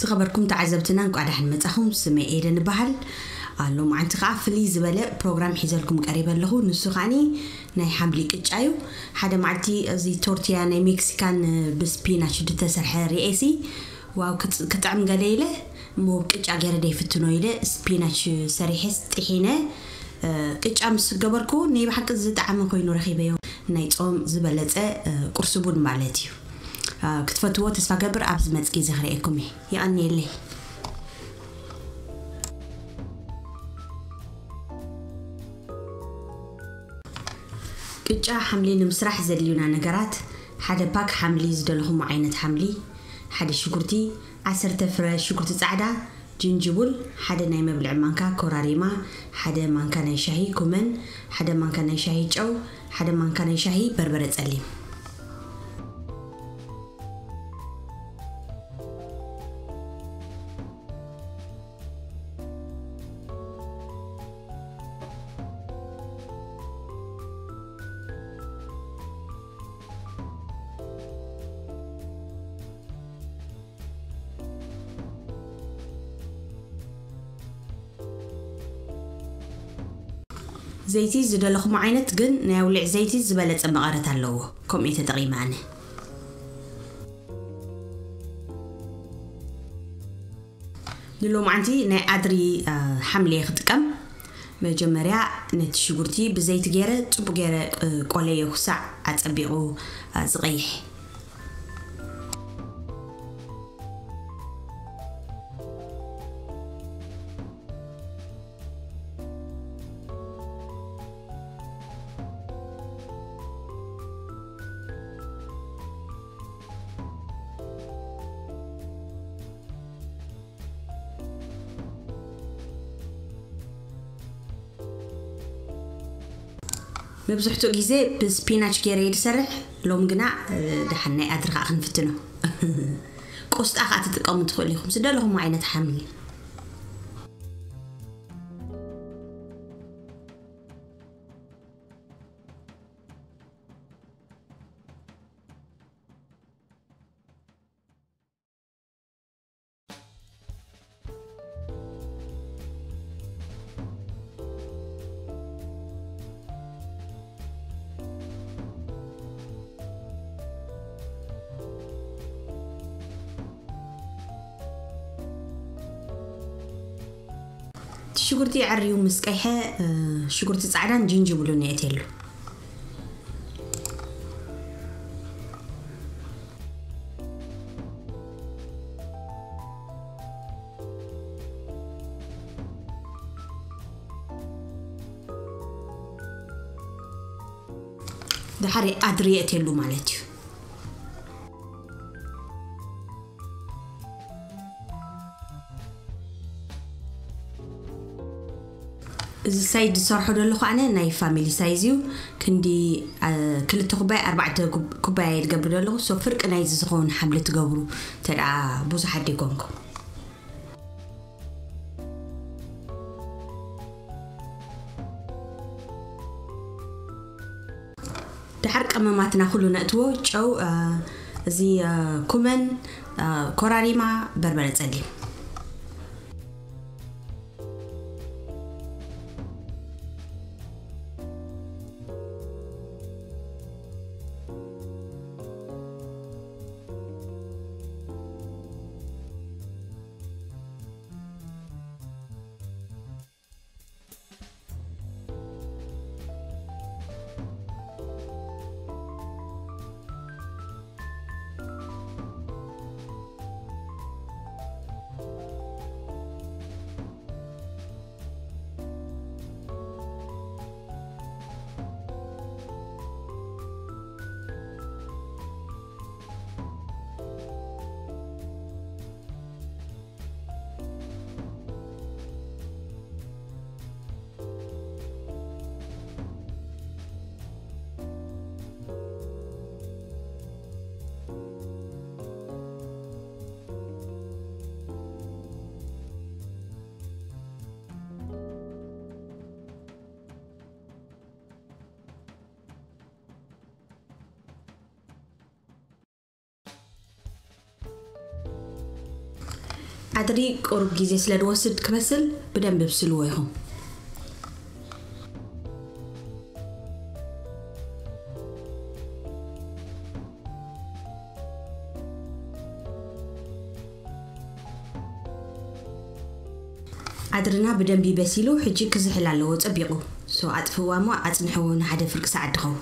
ዝኸበርኩም ተዓዘብትና፣ እንቋዕ ደሓን መጻኹም። ስመይ ኤደን እበሃል። ሎማዓንቲ ከኣ ፍልይ ዝበለ ፕሮግራም ሒዘልኩም ቀሪበ ኣለኹ። ንሱ ከኣኒ ናይ ሓምሊ ቅጫ እዩ። ሓደ መዓልቲ እዚ ቶርቲያ ናይ ሜክሲካን ብስፒናች ዝተሰርሐ ርኤሲ፣ ዋው፣ ክጥ-፣ ክጥዕም ገለ ኢለ፣ እሞ ቅጫ ገይረ ደይፍትኖ ኢለ ስፒናች ሰሪሐ ጥሒነ፣ እ፣ ቅጫ ምስ ገበርኩ፣ ናይ ብሓቂ ዝጠዓመ ኮይኑ ረኺበዮ። ናይ ጾም ዝበለጸ፣ እ፣ ቁርሲ ቡን ማለት እዩ። እ፣ ክትፈትዎ ተስፋ ገብር፣ ኣብ ዝመጽእ ግዜ ክርእየኩም እየ። የቐንየለይ። ቅጫ ሓምሊ ንምስራሕ ዘድልዩና ነገራት፣ ሓደ ፓክ ሓምሊ፣ ዝደለኹሞ ዓይነት ሓምሊ፣ ሓደ ሽጉርቲ፣ ዓሰርተ ፍረ ሽጉርቲ ጻዕዳ፣ ጅንጅቡል፣ ሓደ ናይ መብልዒ ማንካ ኮራሪማ፣ ሓደ ማንካ ናይ ሻሂ ኩመን፣ ሓደ ማንካ ናይ ሻሂ ጨው፣ ሓደ ማንካ ናይ ሻሂ በርበረ ጸሊም። ዘይቲ ዝደለኹም ዓይነት፣ ግን ናይ ኣውሊዕ ዘይቲ ዝበለጸ መቐረት ኣለዎ። ከምኡ እየ ተጠቒመ ኣነ። ንሎማዓንቲ ናይ ኣድሪ፣ እ፣ ሓምሊ እየ ክጥቀም። መጀመርያ ነቲ ሽጉርቲ ብዘይቲ ገይረ፣ ጽቡቕ ገይረ፣ እ፣ ቆለዮ ክሳዕ ኣጸቢቑ፣ እ፣ ዝቐይሕ። መብዝሕትኡ ግዜ ብስፒናች ገይረ እየ ዝሰርሕ። ሎም ግና፣ እ፣ ደሓን ናይ ኣድሪ ኸኣ ክንፍትኖ። ቆስጣ ኸኣ ትጥቀሙ ትኽእሉ ኢኹም፣ ዝደለኹም ዓይነት ሓምሊ። እቲ ሽጉርቲ ኣዕርዩ ምስ ቀይሐ፣ እ፣ ሽጉርቲ ጻዕዳን ጅንጅብሉን የእትየሉ። ድሓር ኣድሪ የእትየሉ ማለት እዩ። እዚ ሳይድ ዝሰርሖ ዘለኹ ኣነ ናይ ፋሚሊ ሳይዝ እዩ። ክንዲ፣ አ፣ ክልተ ኩባያ፣ ኣርባዕተ ኩብ-፣ ኩባያ እየ ዝገብር ዘለኹ። ሶ ፍርቂ ናይዚ ዝኸውን ሓምሊ ትገብሩ፣ ተደኣ ብዙሓት ደይኮንኩም። ድሓር ቀመማትና ኩሉ ነእትዎ፣ ጨው፣ እ፣ እዚ፣ እ፣ ኩመን፣ እ፣ ኮራሪማ፣ በርበረ ጸሊም። ሕድሪ ቁሩብ ግዜ ስለ ዝወስድ ክበስል ብደንብ ብስልዎ ኢኹም። ዓድርና ብደንቢ በሲሉ፣ ሕጂ ክዝሕል ኣለዎ ጸቢቑ። ሶ ኣጥፍእዋ እሞ ኣጽንሕዎ ንሓደ ፍርቂ ሰዓት ድኸውን።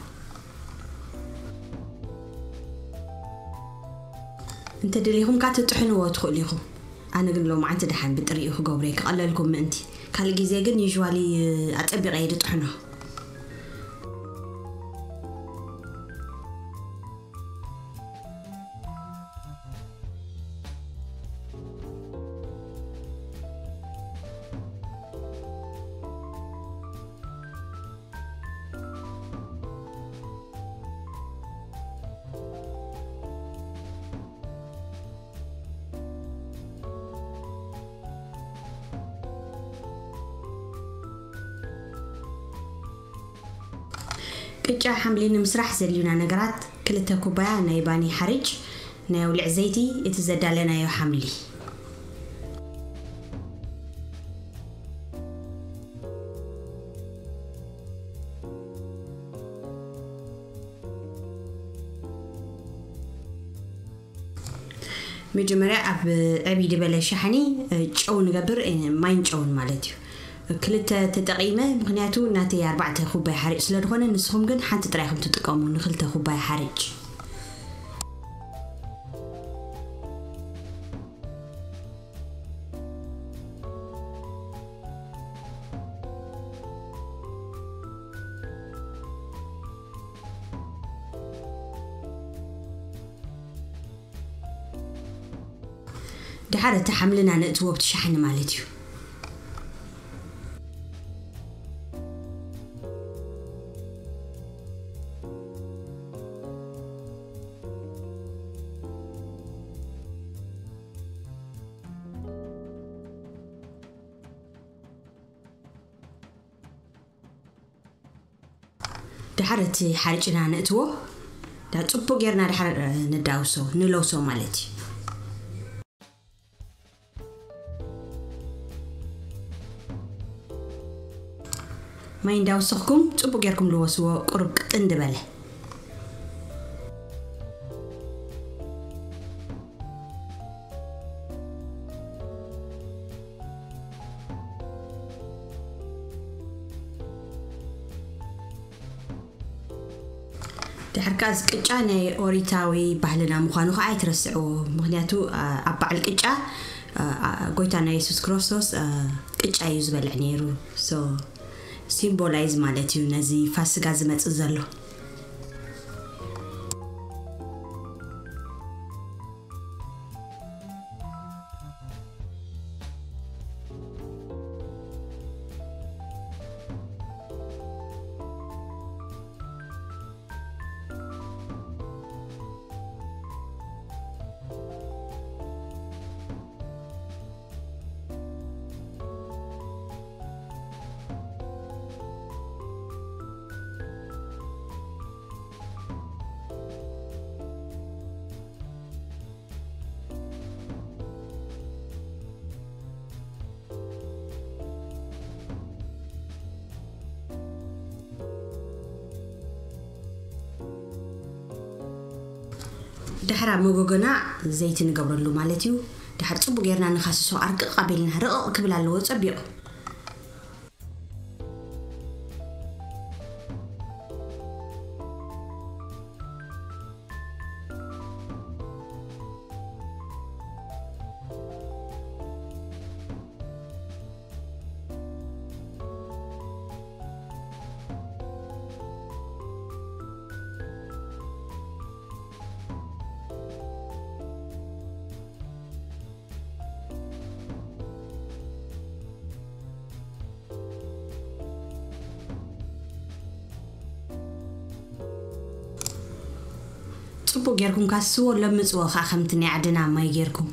እንተ ደሊኹም ካትጥሕንዎ ትኽእሉ ኢኹም። ኣነ ግን ሎማዓንቲ ደሓን ብጥሪኡ ክገብሮ እየ ክቐለልኩም ምእንቲ። ካልእ ግዜ ግን ዩዥዋሊ ኣጸቢቐ እየ ድጥሕኖ። ቅጫ ሓምሊ ንምስራሕ ዘድልዩና ነገራት፣ ክልተ ኩባያ ናይ ባኒ ሓርጭ፣ ናይ ኣውሊዕ ዘይቲ፣ እቲ ዘዳለናዮ ሓምሊ። መጀመርያ ኣብ ዕብይ ዝበለ ሻሕኒ ጨው ንገብር፣ ማይን ጨውን ማለት እዩ። ክልተ ተጠቒመ፣ ምኽንያቱ ናተይ ኣርባዕተ ኩባያ ሓርጭ ስለ ዝኾነ፣ ንስኹም ግን ሓንቲ ጥራይ ኢኹም ትጥቀሙ፣ ንክልተ ኩባያ ሓርጭ። ደሓር እቲ ሓምልና ነእትዎ ኣብቲ ሻሕኒ ማለት እዩ። ደሓር እቲ ሓርጭና ነእትዎ። ዳ ጽቡቅ ጌርና ደሓር ነዳውሶ፣ ንለውሶ ማለት እዩ። ማይ እንዳወሰኽኩም ጽቡቅ ጌርኩም ልወስዎ፣ ቁሩብ ቅጥን ዝበለ። ድሕር ከኣ እዚ ቅጫ ናይ ኦሪታዊ ባህልና ምዃኑ ከኣ ኣይትረስዕዎ። ምኽንያቱ፣ ኣ፣ ኣብ በዓል ቅጫ፣ ኣ፣ ኣ፣ ጎይታና የሱስ ክርስቶስ፣ ኣ፣ ቅጫ እዩ ዝበልዕ ነይሩ። ሶ፣ ሲምቦላይዝ ማለት እዩ ነዚ ፋስጋ ዝመጽእ ዘሎ። ድሕር ኣብ መጎጎና ዘይቲ ንገብረሉ ማለት እዩ። ድሕር ጽቡቅ ጌርና ንኻስሶ ኣርቅቕ ኣቢልና፣ ርቕቕ ክብል ኣለዎ ጸቢቑ። ጽቡቅ ጌርኩም ካስዎ፣ ለምጽዎ ከኣ ከምቲ ናይ ዓድና ማይ ጌርኩም።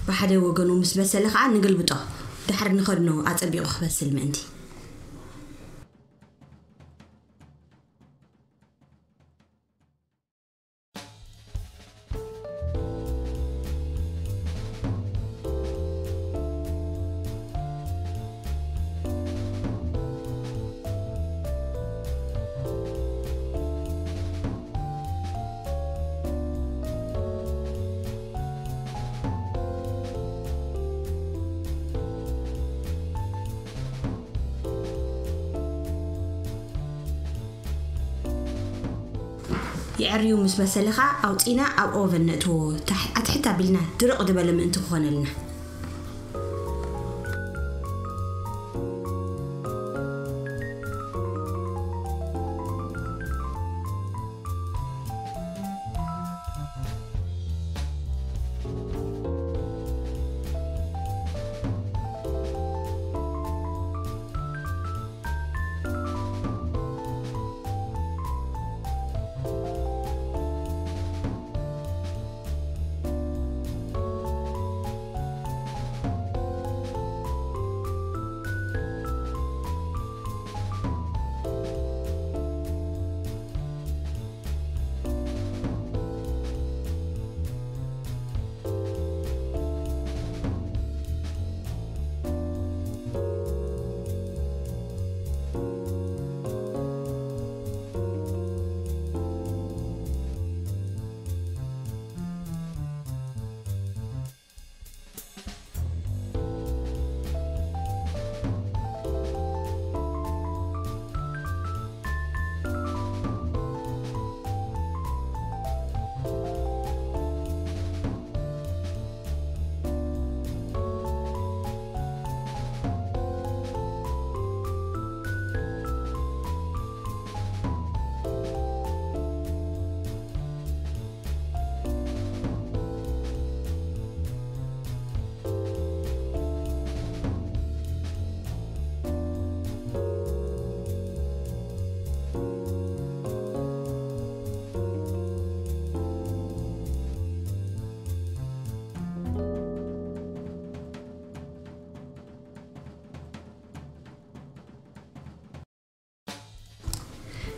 ብሓደ ወገኑ ምስ በሰለ ከዓ ንግልብጦ። ድሓር ንኸድኖ ኣጸቢቑ ክበስል ምእንቲ። የዕርዩ ምስ በሰለ ኸዓ ኣውፂና ኣብ ኦቨን ነእትዎ። ታሕ-፣ ኣትሕት ኣቢልና ድርቕ ዝበለ ምእንቲ ክኾነልና።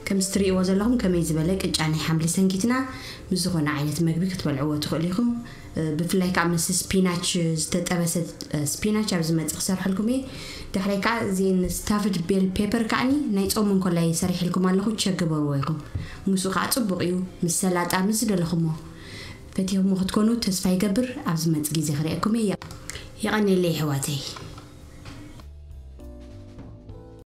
ከምዚ ትርእይዎ ዘለኹም ከመይ ዝበለ ቅጫ ናይ ሓምሊ ሰንኪትና፣ ምስ ዝኾነ ዓይነት መግቢ ክትበልዕዎ ትኽእሉ ኢኹም። እ፣ ብፍላይ ከዓ ምስ ስፒናች ዝተጠበሰ፣ እ፣ ስፒናች ኣብ ዝመጽእ ክሰርሐልኩም እየ። ድሕረይ ከዓ እዚን ስታፍድ ቤል ፔፐር ከዓኒ ናይ ጾም እንኮላይ ሰሪሕልኩም ኣለኹ፣ ቸክ ግበርዎ ኢኹም። ምስኡ ከዓ ጽቡቕ እዩ፣ ምስ ሰላጣ፣ ምስ ዝደለኹሞ ፈቲኹሞ ክትኮኑ ተስፋ ይገብር። ኣብ ዝመጽእ ግዜ ክርእየኩም እየ። የቐንየለይ ኣሕዋተይ።